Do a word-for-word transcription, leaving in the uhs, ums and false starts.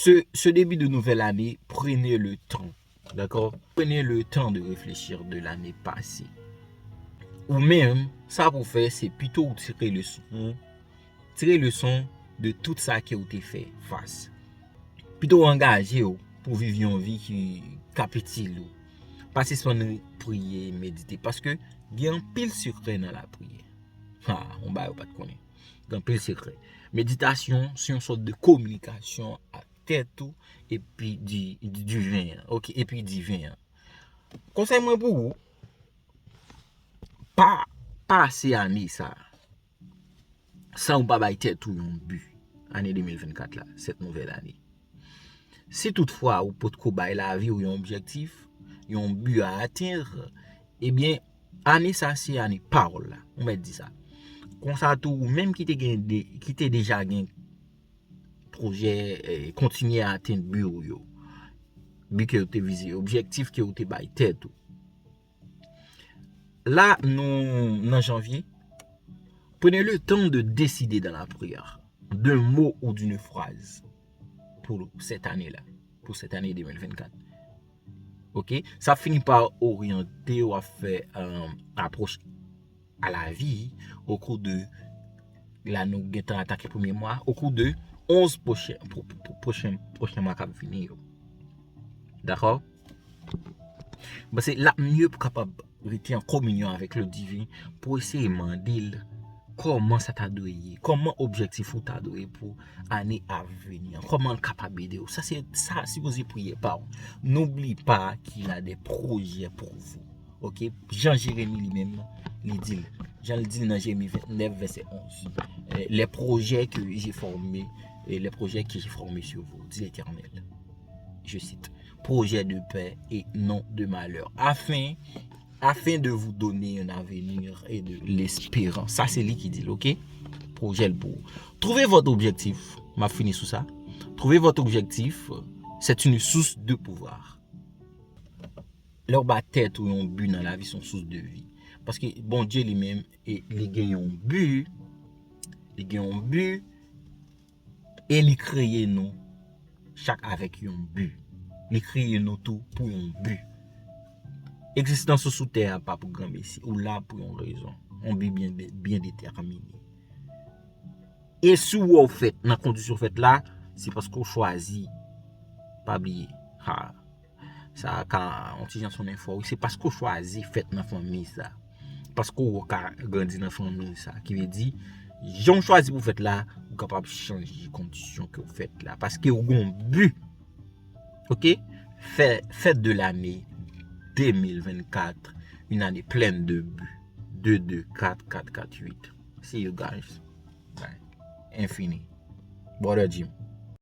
Ce, ce début de nouvelle année, prenez le temps, d'accord? Prenez le temps de réfléchir de l'année passée. Ou menm, sa pou fè, se pito ou tire leson. Tire leson de tout sa ke ou te fè fas. Pito ou angaje w pou viv yon vi ki ka itil ou. Pa sispann priye, medite, paske gen anpil sekrè nan lapriyè. Ha, yon bagay ou pa t konnen. Gen anpil sekrè. Meditasyon se yon sòt de kominikasyon ak tèt ou epi di, diven an. Ok, epi diven an. Konsèy mwen pou ou, pa pase ane sa san ou pa bay tèt ou yon bi. Ane de mil vennkat la, cette nouvelle année. Si toutfwa ou potko bay lavi ou yon objektif, yon bi a atenn, ebyen, ane sa se ane pawòl la. Ou mèt di sa. Konsa tou, ou menm ki te gen de, ki te deja gen pwojè, eh, kontinye atenn bi ou yo. Bi ke ou te vize, objektif ke ou te bay tèt ou. La, nou nan janvye. Prenez le temps de décider dans la prière d'un mot ou d'une phrase pour cette année-là, pour cette année deux mille vingt-quatre. Ok? Sa fini pa oryante w ap fè, euh, apwòch a lavi au cours de, la nou gentan atake premye mwa, au cours de onze pwochen, pwo-, pwo-, pwochen, pwochen mwa k ap vini yo. Dakò? Paske l ap mye pou kapab rete an kominyon avèk le divin, pou eseye mande l kòman sa ta dwe ye, kòman objektif ou ta dwe pou ane ap vini an, kòman l kapab ede w. Sa se, sa sipoze priyè pa w. N'oublie pas qu'il a des projets pour vous. Ok? Jan Jeremi li menm, li di l. Jan l di l nan Jeremi vennèf, vèsè onz. Eh, les projets que j'ai formés, eh, les projets que j'ai formés sur vous, dit l'Éternel. Je cite, projet de paix et non de malheur. Afin, afin de vous donner un avenir et de l'espérance. Sa se li ki di l, ok? Pwojè l pou ou. Trouvez votre objectif. M ap fini sou sa. Trouvez votre objectif, c'est une source de pouvoir. Lè w ba tèt ou yon bi nan lavi, se yon sous de vi. Paske Bondye li menm, e, li gen yon bi, li gen yon bi, e li kreye nou chak avèk yon bi. Li kreye nou tou pou yon bi. Egzistans ou sou tè a pa pou granmesi. Ou la pou yon rezon. Yon bi byen, byen detèmine. E si w wè w fèt nan kondisyon w fèt la, se paske w chwazi. Pa bliye. Ha. Sa ka yon ti jan sonnen fò, wi. Se paske w chwazi fèt nan fanmi sa. Paske w ka grandi nan fanmi sa. Ki vle di, jan w chwazi pou fèt la, ou kapab chanje kondisyon ke w fèt la. Paske w gen yon bi. Ok? Fè, fête de l'année deux mille vingt-quatre, une année pleine de buts. Deux deux quatre quatre quatre huit. See you guys. Bye. Infini. Brother Jim.